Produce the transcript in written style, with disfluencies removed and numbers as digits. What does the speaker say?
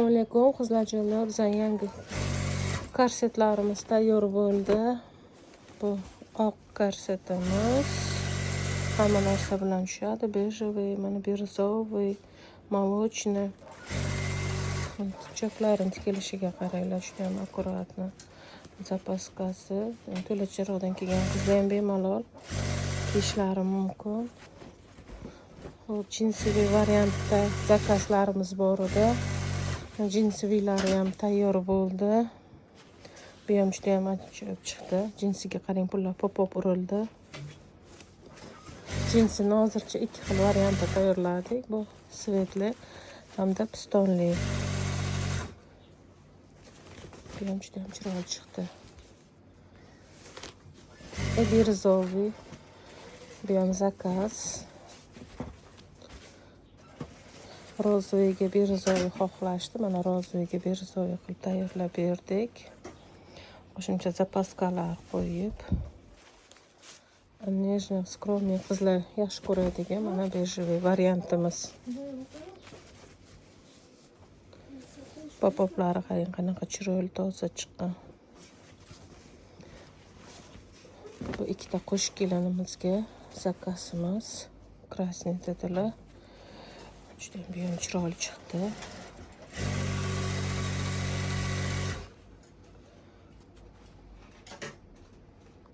Alaykum, qizlarjonlar. Bizning yangi korsetlarimiz tayyor bo'ldi. Bu oq korsetimiz. Hamma narsa bilan tushadi. Бежевый, mana бирюзовый, молочный. Choklarini tikilishiga qaranglar, juda ham аккуратно. Запаска si, to'la chiroqdan kelgan qizlar ham bemalol kiyishlari mumkin. Xo'p, джинсовый variantda заказ larimiz bor edi. Джинсовый lari ham tayyor bo'ldi. Bu ham juda ham ajoyib chiqdi. Jinsiga qarang, pullar pop-pop urildi. Jinsini hozircha ikki xil variantda tayyorladik. Bu светлый hamda pistonli. Bu ham juda ham chiroyli chiqdi. Бирюзовый. Bu ham заказ. Розовый ga бирюзовый xohlashdi. Mana розовый ga бирюзовый qilib tayyorlab berdik. Qo'shimcha запаска lar qo'yib. Нежный, скромный qizlar yaxshi ko'radigan mana бежевый variantimiz. Popoplari qarang, qanaqa chiroyli toza chiqqan. Bu ikkita qo'sh kelinimizga заказ imiz. Красный dedilar. Juda ham bu ham chiroyli chiqdi.